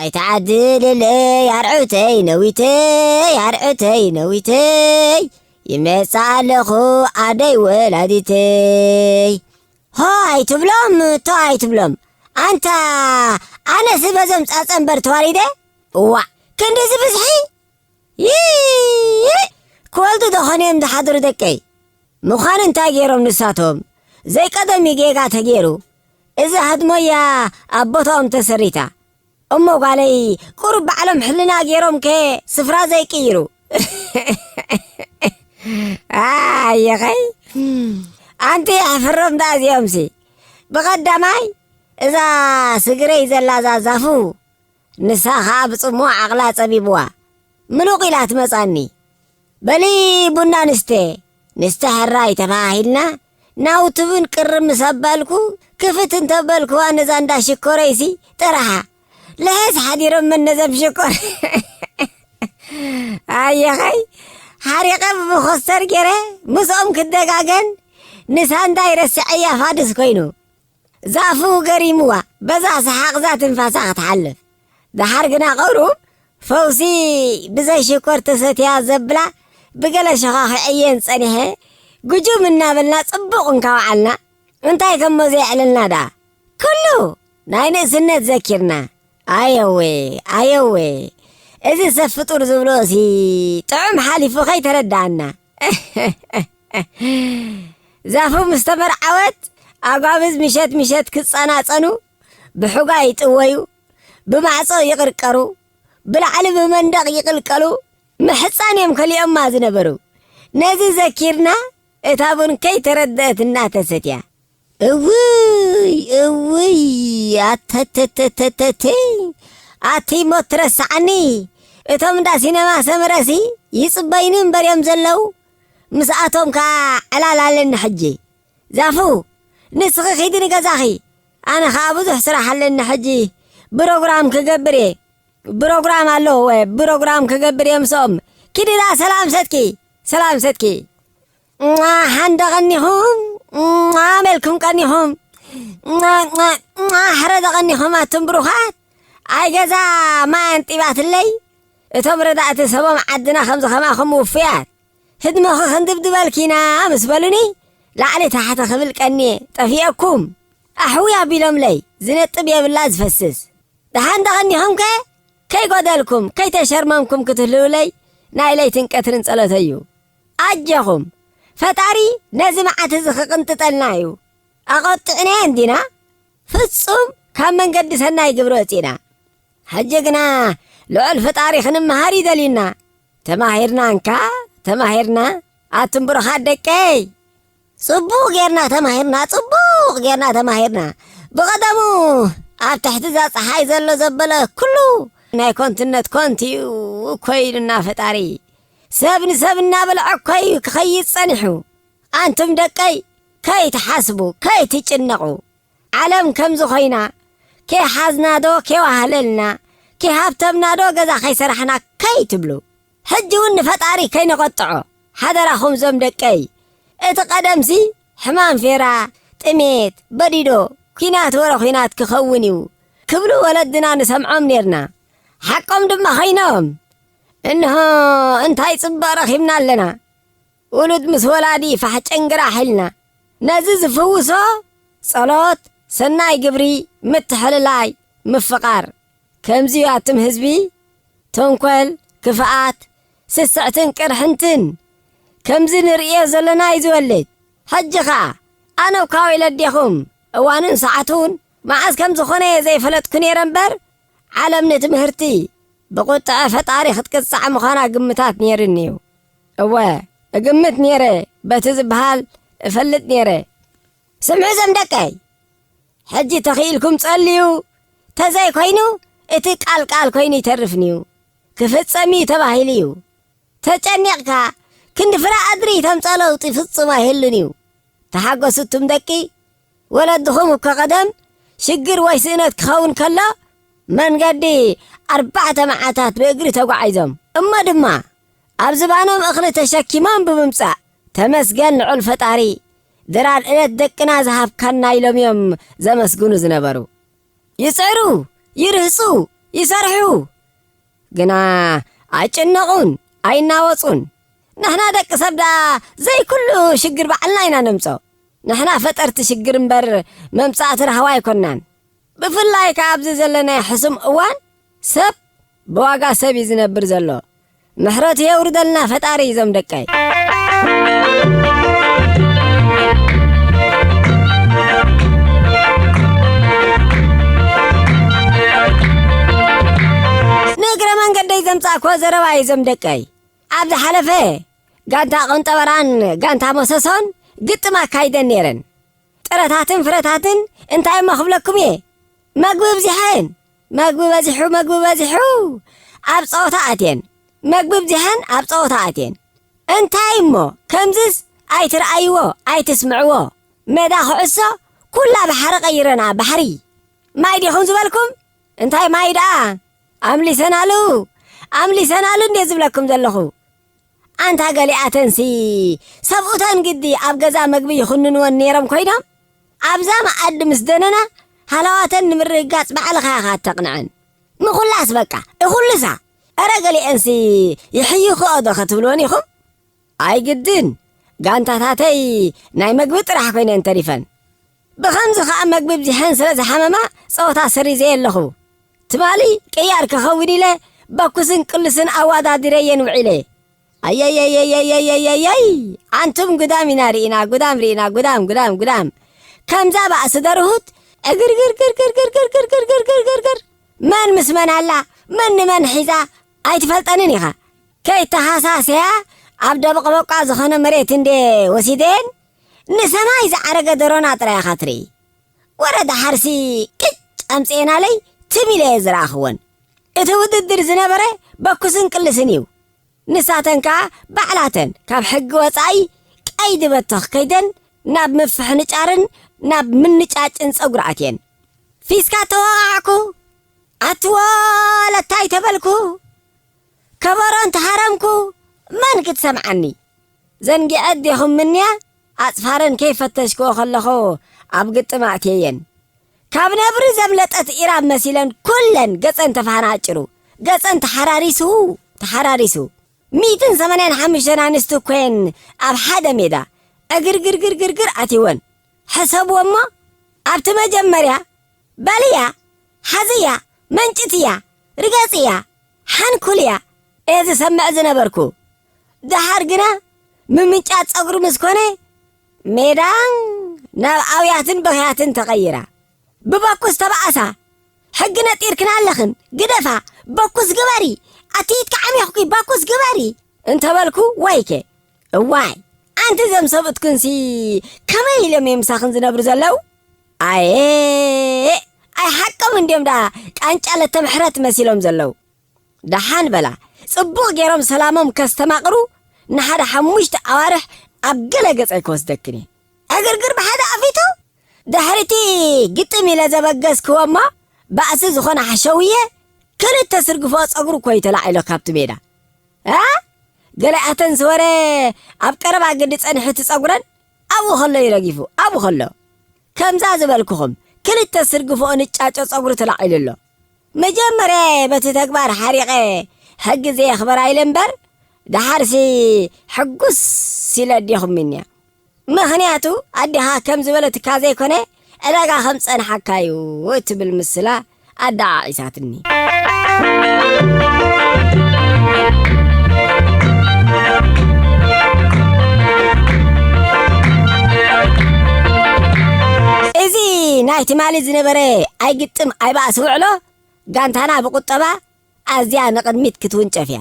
ኣይተዓድልለይ ኣርዑተይ ነዊተይ ኣርዑተይ ነዊተይ ይመጽእ ኣለኹ ኣደይ ወላዲተይ። ሆ ኣይትብሎም ቶ ኣይትብሎም። ኣንታ ኣነስ በዞም ጻጸ እምበር ተዋሪደ። እዋእ ክንድዚ ብዝሒ ይይ ክወልዱ ዶ ኾን እዮም ዝሓድሩ ደቀይ? ምዃኑ እንታይ ገይሮም ንሳቶም? ዘይቀደም እዩ ጌጋ ተገይሩ። እዚ ሃድሞያ ኣብ ቦታኦም ተሰሪታ። እሞ ጓለይ ቁሩብ ባዕሎም ሕልና ገይሮም ከ ስፍራ ዘይቅይሩ። ኣየኸይ ኣንቲ ኣሕፍሮም ደኣ እዚኦምሲ። ብቐዳማይ እዛ ስግረይ ዘላ እዛ ዛፉ ንሳ ኸኣ ብጽሙእ ዓቕላ ጸቢብዋ ምሉቕ ኢላ ትመጻኒ። በሊ ቡና ንስተ ንስተ ሕራይ ተባሂልና ናውቲ ቡን ቅርብ ምስ ኣባልኩ ክፍት እንተበልኩዋ ነዛ እንዳ ሽኮረይሲ ጥራሓ ልሕስ ሓዲሮም መነዘም ሽኮር ኣየኸይ ሓሪቐ ብመኾስተር ገይረ ምስኦም ክደጋገን ንሳንዳይ ረስዐያ ፋድስ ኮይኑ ዛፉ ገሪምዋ በዛ ሰሓቕ እዛ ትንፋሳ ክትሓልፍ። ደሓር ግና ቐሩብ ፈውሲ ብዘይ ሽኮር ተሰትያ ዘብላ ብገለ ሸኻኺዐየን ጸኒሐ ጉጁም እናበልና ጽቡቕ እንካወዓልና እንታይ ከሞ ዘየዕለልና ደኣ ኩሉ ናይ ንእስነት ዘኪርና። ኣየወ ኣየወ እዚ ሰብ ፍጡር ዝብሎ ሲ ጥዑም ሓሊፉ ከይተረዳኣና። ዛፉ ምስ ተመርዓወት ኣጓብዝ ምሸት ምሸት ክጸናጸኑ ብሑጋ ይጥወዩ፣ ብማዕጾ ይቕርቀሩ፣ ብላዕሊ ብመንደቕ ይቕልቀሉ ምሕጻን እዮም ከሊኦማ ዝነበሩ። ነዚ ዘኪርና እታ ቡን ከይተረደአት እናተሰትያ። እውይ እውይ ኣተተተተተተይ ኣቲ ሞት ትረስዓኒ እቶም እንዳ ሲነማ ሰመረሲ ይጽበይኒ እምበር እዮም ዘለዉ ምስኣቶም ከኣ ዕላል ኣለኒ ሕጂ ዛፉ ንስኺ ኺዲ ንገዛኺ ኣነ ኸኣ ብዙሕ ስራሕ ኣለኒ ሕጂ ብሮግራም ክገብር እየ ብሮግራም ኣለዎ ብሮግራም ክገብር እየ ምስኦም ኪዲ ደኣ ሰላም ሰትኪ ሰላም ሰትኪ ሓንደ ቀኒኹም ኣመልኩም ቀኒኹም ሕረ ደቐኒኹም ኣቱም ብሩኻት ኣይ ገዛ ማይ ኣንጢባትለይ እቶም ረዳእቲ ሰቦም ዓድና ከምዚ ከማኹም ውፉያት ህድሞኺ ክንድብድበልኪና ምስ በሉኒ ላዕሊ ታሕቲ ክብል ቀንየ ጠፊኤኩም ኣሕዊ ኣቢሎምለይ ዝነጥብ የብላ ዝፈስስ ደሓን ደቐኒኹም ከ ከይጎደልኩም ከይተሸርመምኩም ክትህልውለይ ናይ ለይትን ቀትርን ጸሎተይ እዩ ኣጀኹም ፈጣሪ ነዚ መዓት እዚ ክቕንጥጠልና እዩ ኣቐጥዕናዮ እንዲና ፍጹም ካብ መንገዲ ሰናይ ግብሪ ወጺእና ሕጂ ግና ልዑል ፈጣሪ ክንመሃር ይደልዩና ተማሂርና እንካ ተማሂርና ኣቱም ብሩኻት ደቀይ ጽቡቕ ጌርና ተማሂርና ጽቡቕ ጌርና ተማሂርና ብቐደሙ ኣብ ትሕቲ እዛ ፀሓይ ዘሎ ዘበለ ኩሉ ናይ ኮንትነት ኮንት እዩ እኮ ኢሉና ፈጣሪ ሰብ ንሰብ እናበልዐ እኮ እዩ ክኸይድ ጸኒሑ ኣንቱም ደቀይ ከይትሓስቡ ከይትጭነቑ ዓለም ከምዚ ኮይና ከይሓዝና ዶ ከይዋህለልና ከይሃብተምና ዶ ገዛ ከይሰራሕና ከይትብሉ ሕጂ እውን ንፈጣሪ ከይንቐጥዖ ሓደራኹም ዞም ደቀይ እቲ ቀደምሲ ሕማም ፌራ ጥሜት በዲዶ ኲናት ወረ ኲናት ክኸውን እዩ ክብሉ ወለድና ንሰምዖም ኔርና ሓቆም ድማ ኮይኖም እንሆ እንታይ ጽቡቕ ረኺብና ኣለና ውሉድ ምስ ወላዲ ፋሕ ጨንግራሕ ኢልና ነዚ ዝፍውሶ ጸሎት ሰናይ ግብሪ ምትሕልላይ ምፍቓር ከምዚ ኣቱም ህዝቢ ተንኮል ክፍኣት ስስዕትን ቅርሕንትን ከምዚ ንርእዮ ዘለና እዩ ዝወልድ ሕጂ ኸኣ ኣነ እኳ ወለዴኹም እዋንን ሰዓቱን መዓስ ከም ዝኾነ ዘይፈለጥኩ ነይረ እምበር ዓለም ንትምህርቲ ብቁጥዐ ፈጣሪ ክትቅጻዕ ምዃና ግምታት ነይርኒ እዩ እወ እግምት ነይረ በቲ ዝበሃል እፈልጥ ነይረ ስምዑ ዘም ደቀይ ሕጂ ተኽኢልኩም ጸልዩ ተዘይኮይኑ እቲ ቃል ቃል ኮይኑ ይተርፍን እዩ ክፍጸም እዩ ተባሂሉ እዩ ተጨኒቕካ ክንዲ ፍረ ኣድሪ ተምጸ ለውጢ ፍጹም ኣይህሉን እዩ ተሓጎሱ እቱም ደቂ ወለድኹም እኮ ቀደም ሽግር ወይ ስእነት ክኸውን ከሎ መንገዲ ኣርባዕተ መዓታት ብእግሪ ተጓዒዞም እሞ ድማ ኣብ ዝባኖም እኽሊ ተሸኪሞም ብምምጻእ ተመስገን ልዑል ፈጣሪ ድራር እለት ደቅና ዝሃብካና ኢሎም እዮም ዘመስግኑ ዝነበሩ ይጽዕሩ ይርህጹ ይሰርሑ፣ ግና ኣይጭነቑን ኣይናወጹን። ንሕና ደቂ ሰብ ደኣ ዘይኩሉ ሽግር ባዕልና ኢና ነምጾ። ንሕና ፈጠርቲ ሽግር እምበር መምጻእቲ ራህዋ ኣይኮናን። ብፍላይ ከኣ ኣብዚ ዘለናዮ ሕሱም እዋን ሰብ ብዋጋ ሰብ እዩ ዝነብር ዘሎ። ምሕረቱ የውርደልና ፈጣሪ እዞም ደቀይ። ንእግረ መንገደይ ዘምጻእኮ ዘረባ እዩ እዞም ደቀይ። ኣብ ዝሓለፈ ጋንታ ቆንጠበራን ጋንታ መሰሶን ግጥም ኣካይደን ነይረን። ጥረታትን ፍረታትን እንታይ እሞ ክብለኩም እየ። መግቢ ብዚሐን፣ መግቢ በዚሑ፣ መግቢ በዚሑ ኣብ ጸወታ ኣትየን። መግቢ ብዚሐን ኣብ ጸወታ ኣትየን። እንታይ እሞ ከምዝስ ኣይትርኣይዎ፣ ኣይትስምዕዎ። ሜዳ ኩዕሶ ኩላ ባሕሪ ቀይረና፣ ባሕሪ። ማይ ዲኹም ዝበልኩም? እንታይ ማይ ደኣ? ኣምሊሰናሉ፣ ኣምሊሰናሉ እንዴ ዝብለኩም ዘለኹ። ኣንታ ገሊኣተንሲ ሰብኡተን ግዲ ኣብ ገዛ መግቢ ይኹንንወን ነይሮም ኮይኖም፣ ኣብዛ መኣዲ ምስ ደነና ሃለዋተን ንምርግጋጽ ባዕልኻ ኢኻ እተቕንዐን። ምኹላስ በቃ፣ እኹልሳ። እረ ገሊአንሲ ይሕይኽኦ ዶ ከትብልወን ኢኹም? ኣይግድን፣ ጋንታታተይ ናይ መግቢ ጥራሕ ኮይነን ተሪፈን። ብኸምዚ ኸኣ መግቢ ብዚሐን ስለ ዝሓመማ ጸወታ ሰሪዘ ኣለኹ። ትማሊ ቅያር ክኸውን ኢለ በኩስን ቅልስን ኣዋዳዲረየን ውዒለ። ኣየየየየየየየይ! ኣንቱም ጉዳም ኢና ርኢና፣ ጉዳም ርኢና፣ ጉዳም፣ ጉዳም፣ ጉዳም። ከምዛ ባእሲ ደርሁት ዕግርግርግርግርግርግርግርግርግርግርግርግር። መን ምስ መን ኣላ፣ መን ንመን ሒዛ ኣይትፈልጠንን ኢኻ። ከይተሃሳሰያ ኣብ ደበቕበቋ ዝኾነ መሬት እንዴ ወሲደየን፣ ንሰማይ ዝዓረገ ደሮና ጥራይ ኢኻ ትርኢ። ወረ ደሓርሲ ቅጭ ኣምጽኤናለይ ትም ኢለ እየ ዝረኣኽወን። እቲ ውድድር ዝነበረ በኩስን ቅልስን እዩ። ንሳተን ከኣ ባዕላተን ካብ ሕጊ ወጻኢ ቀይዲ በተኽ ከይደን ናብ ምፍሕንጫርን ናብ ምንጫጭን ጸጉሪ ኣትየን። ፊስካ ተወቓዕኩ፣ ኣትዎ ለታይ ተበልኩ፣ ከበሮ እንተሃረምኩ መን ክትሰምዓኒ? ዘንጊዐ ዲኹም ምንያ ኣጽፋረን ከይፈተሽክዎ ከለኹ ኣብ ግጥም ኣእትየየን። ካብ ነብሪ ዘምለጠት ኢራብ መሲለን ኩለን ገጸን ተፋናጭሩ፣ ገጸን ተሓራሪሱ፣ ተሓራሪሱ። ሚእትን ሰማንያን ሓሙሽተን ኣንስቲ እኮ እየን ኣብ ሓደ ሜዳ ዕግርግርግርግርግር ኣትይወን። ሕሰብዎ እሞ ኣብቲ መጀመርያ በልያ፣ ሓዝያ፣ መንጭትያ፣ ርገጽያ፣ ሓንኩልያ እየ ዝሰምዕ ዝነበርኩ። ደሓር ግና ምምንጫት ጸጉሪ ምስ ኮነ ሜዳ ናብ ኣውያትን በኽያትን ተቐይራ። ብበኩስ ተባእሳ፣ ሕጊ ነጢርክን ኣለኽን፣ ግደፋ፣ በኩስ ግበሪ፣ ኣቲ ኢድኪ ዓሚኹኪ በኩስ ግበሪ እንተበልኩ ወይከ። እዋይ፣ ኣንቲ ዘም ሰብኡትክንሲ ከመይ ኢሎም እዮም ምሳኽን ዝነብሩ ዘለዉ? ኣየ፣ ኣይ ሓቆም እንድዮም ደኣ ቃንጫ ለተምሕረት መሲሎም ዘለዉ። ደሓን በላ፣ ጽቡቕ ገይሮም ሰላሞም ከስተማቕሩ ንሓደ ሓሙሽተ ኣዋርሕ ኣብ ገለ ገጸይ ክወስደክን እየ። ዕግርግር ብሓደ ኣፊቱ ድሕሪቲ ግጥም ኢለ ዘበገስክዎ እሞ ባእሲ ዝኾነ ሓሸውየ ክልተ ስርግፎ ጸጉሪ እኮ እዩ ተላዒሎ ካብቲ ሜዳ። እ? ገሊኣተን ዝወረ ኣብ ቀረባ ግዲ ጸኒሑ እቲ ጸጉረን ኣብኡ ከሎ እዩ ረጊፉ፣ ኣብኡ ከሎ። ከምዛ ዝበልኩኹም ክልተ ስርግፎ ንጫጮ ጸጉሪ ተላዒሉ ኣሎ። መጀመርያ በቲ ተግባር ሓሪቐ ሕጊ ዘየኽበራ ኢለ እምበር፣ ደሓርሲ ሕጉስ ኢለ ኣዴኹም እኒያ። ምኽንያቱ ኣዴኻ ከም ዝበለትካ ዘይኮነ፣ ዕዳጋ ከም ጸንሓካ እዩ እትብል ምስላ ኣደዓዒሳትኒ። እዚ ናይ ትማሊ ዝነበረ ኣይግጥም ኣይባእሲ ውዕሎ፣ ጋንታና ብቁጠባ ኣዝያ ንቕድሚት ክትውንጨፍ እያ።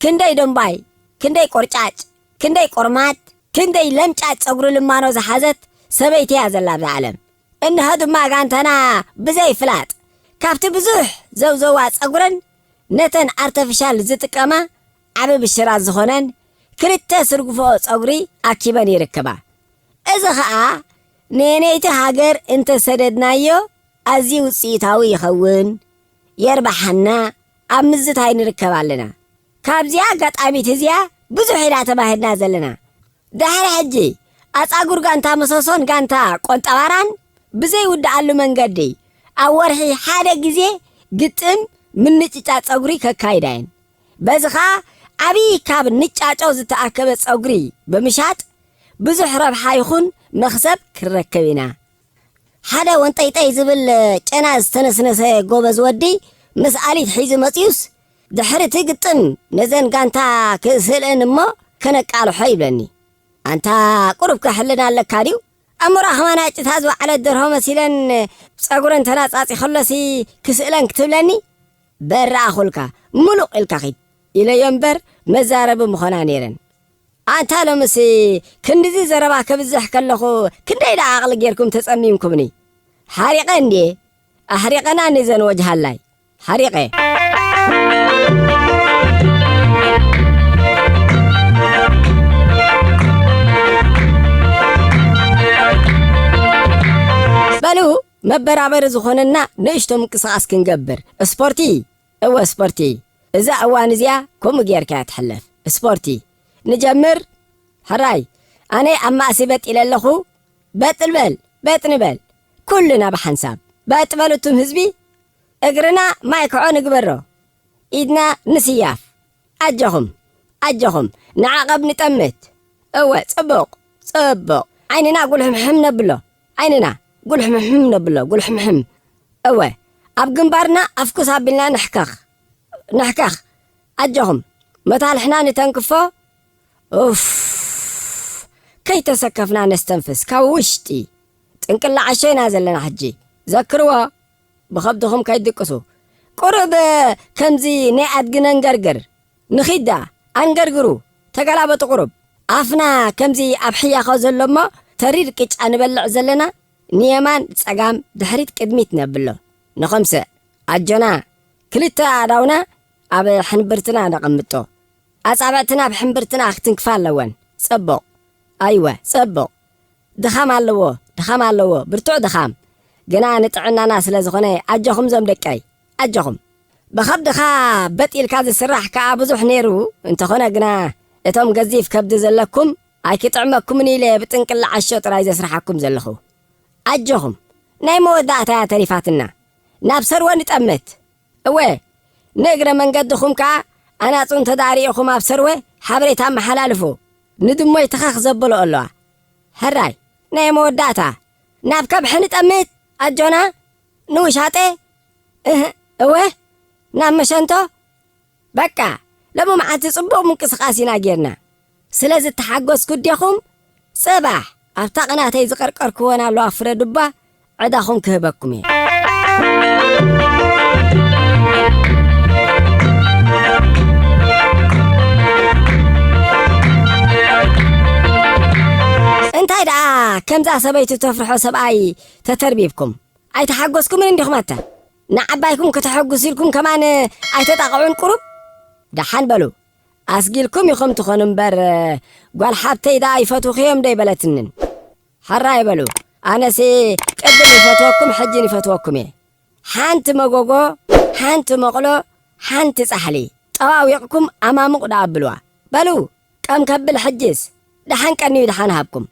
ክንደይ ደንባይ፣ ክንደይ ቆርጫጭ፣ ክንደይ ቆርማት፣ ክንደይ ለምጫጭ ጸጉሪ ልማኖ ዝሓዘት ሰበይቲ እያ ዘላ ኣብዛ ዓለም። እንሆ ድማ ጋንታና ብዘይ ፍላጥ ካብቲ ብዙሕ ዘውዘዋ ጸጉረን ነተን ኣርተፊሻል ዝጥቀማ ዓቢ ብሽራት ዝኾነን ክልተ ስርግፎ ጸጉሪ ኣኪበን ይርከባ። እዚ ኸኣ ንየነይቲ ሃገር እንተሰደድናዮ ኣዝዩ ውጽኢታዊ ይኸውን፣ የርብሓና፣ ኣብ ምዝታይ ንርከብ ኣለና። ካብዚኣ ኣጋጣሚት እዚኣ ብዙሕ ኢና ተባሂልና ዘለና። ድሕሪ ሕጂ ኣጻጉር ጋንታ መሰሶን ጋንታ ቆንጠባራን ብዘይውድኣሉ መንገዲ ኣብ ወርሒ ሓደ ግዜ ግጥም ምንጭጫ ጸጉሪ ከካይዳ እየን። በዚ ኸኣ ዓብዪ ካብ ንጫጮ ዝተኣከበ ጸጉሪ ብምሻጥ ብዙሕ ረብሓ ይኹን መኽሰብ ክንረክብ ኢና። ሓደ ወንጠይጠይ ዝብል ጨና ዝተነስነሰ ጎበዝ ወዲ ምስ ኣሊት ሒዙ መጺኡስ፣ ድሕሪ እቲ ግጥም ነዘን ጋንታ ክስእለን እሞ ከነቃልሖ ይብለኒ። ኣንታ ቁሩብ ከሕልና ኣለካ ድዩ? ኣምሮ ኣኽማና ጭታ ዝወዓለት ደርሆ መሲለን ጸጉረን ተናጻጺ ከሎሲ ክስእለን ክትብለኒ? በራኣኹልካ፣ ምሉቕ ኢልካ ኺድ ኢለዮ እምበር መዛረቢ ምኾና ነይረን። ኣንታ ሎምሲ ክንድዚ ዘረባ ከብዝሕ ከለኹ ክንደይ ደኣ ዓቕሊ ጌርኩም ተጸሚምኩምኒ? ሓሪቐ እንድየ፣ ኣሕሪቐና ንዘን ወጅሃላይ ሓሪቐ። በሉ መበራበሪ ዝኾነና ንእሽቶ ምንቅስቓስ ክንገብር። ስፖርቲ፣ እወ ስፖርቲ። እዛ እዋን እዚኣ ከምኡ ጌርካ እያ ትሕለፍ። ስፖርቲ ንጀምር። ሕራይ፣ ኣነ ኣብ ማእሲ በጥ ኢለ ኣለኹ። በጥ ንበል፣ በጥ ንበል። ኩልና ብሓንሳብ በጥ በሉ እቱም ህዝቢ። እግርና ማይ ክዖ ንግበሮ። ኢድና ንስያፍ። ኣጆኹም፣ ኣጆኹም፣ ንዓቐብ ንጠምት። እወ፣ ጽቡቕ፣ ጽቡቕ። ዓይንና ጉልሕምሕም ነብሎ። ዓይንና ጉልሕምሕም ነብሎ፣ ጉልሕምሕም። እወ፣ ኣብ ግንባርና ኣፍኩስ ኣቢልና ንሕከኽ፣ ንሕከኽ። ኣጆኹም፣ መታልሕና ንተንክፎ። ኡፍ፣ ከይተሰከፍና ነስተንፍስ ካብ ውሽጢ። ጥንቅላ ዓሾ ኢና ዘለና ሕጂ። ዘክርዎ፣ ብኸብድኹም ከይትድቅሱ። ቁሩብ ከምዚ ናይ ኣድጊ ነንገርግር። ንኺድ ደኣ፣ ኣንገርግሩ፣ ተገላበጡ ቁሩብ። ኣፍና ከምዚ ኣብ ሕያኾ ዘሎ እሞ ተሪር ቅጫ ንበልዕ ዘለና፣ ንየማን ጸጋም ድሕሪት ቅድሚት ነብሎ። ንኸምስእ፣ ኣጆና፣ ክልተ ኣእዳውና ኣብ ሕንብርትና ነቐምጦ። ኣጻብዕትና ኣብ ሕንብርትና ክትንክፋ ኣለወን። ጸቡቕ። ኣይወ፣ ጸቡቕ። ድኻም ኣለዎ፣ ድኻም ኣለዎ፣ ብርቱዕ ድኻም። ግና ንጥዕናና ስለ ዝኾነ ኣጆኹም ዞም ደቀይ፣ ኣጆኹም። ብኸብድኻ በጥ ኢልካ ዝስራሕ ከኣ ብዙሕ ነይሩ፣ እንተኾነ ግና እቶም ገዚፍ ከብዲ ዘለኩም ኣይክጥዕመኩምን ኢለ ብጥንቅላ ዓሾ ጥራይ ዘስርሓኩም ዘለኹ። ኣጆኹም፣ ናይ መወዳእታ እያ ተሪፋትና። ናብ ሰርወ ንጠምት። እወ፣ ንእግረ መንገድኹም ከኣ ኣናጹ እንተ ደኣ ርኢኹም ኣብ ሰርወ ሓበሬታ ኣመሓላልፉ። ንድሞይ ተኸኽ ዘበሎ ኣለዋ። ሕራይ፣ ናይ መወዳእታ፣ ናብ ከብሒ ንጠምት፣ ኣጆና፣ ንውሻጠ፣ እህ፣ እወ፣ ናብ መሸንቶ። በቃ፣ ሎሚ መዓልቲ ጽቡቕ ምንቅስቓስ ኢና ጌርና። ስለ ዝተሓጎስኩ ዲኹም? ጽባሕ ኣብታ ቅናተይ ዝቐርቀርክወን ኣለዋ ፍረ ዱባ ዕዳኹም ክህበኩም እየ። እንታይ ደኣ ከምዛ ሰበይቱ ተፍርሖ ሰብኣይ ተተርቢብኩም? ኣይተሓጎስኩምን እንዲኹም ኣታ? ንዓባይኩም ከተሐጉሱ ኢልኩም ከማን ኣይተጣቕዑን ቁሩብ? ደሓን በሉ። ኣስጊልኩም ኢኹም ትኾኑ እምበር፣ ጓል ሓብተይ ደኣ ይፈትውኽዮም ዶ ኣይበለትንን? ሕራይ በሉ። ኣነሲ ቅድም ይፈትወኩም፣ ሕጂን ይፈትወኩም እየ። ሓንቲ መጎጎ፣ ሓንቲ መቕሎ፣ ሓንቲ ጻሕሊ ጠዋዊቕኩም ኣማሙቕ ደኣ ኣብልዋ። በሉ፣ ቀም ከብል ሕጂስ። ደሓን ቀንዩ፣ ደሓን ሃብኩም።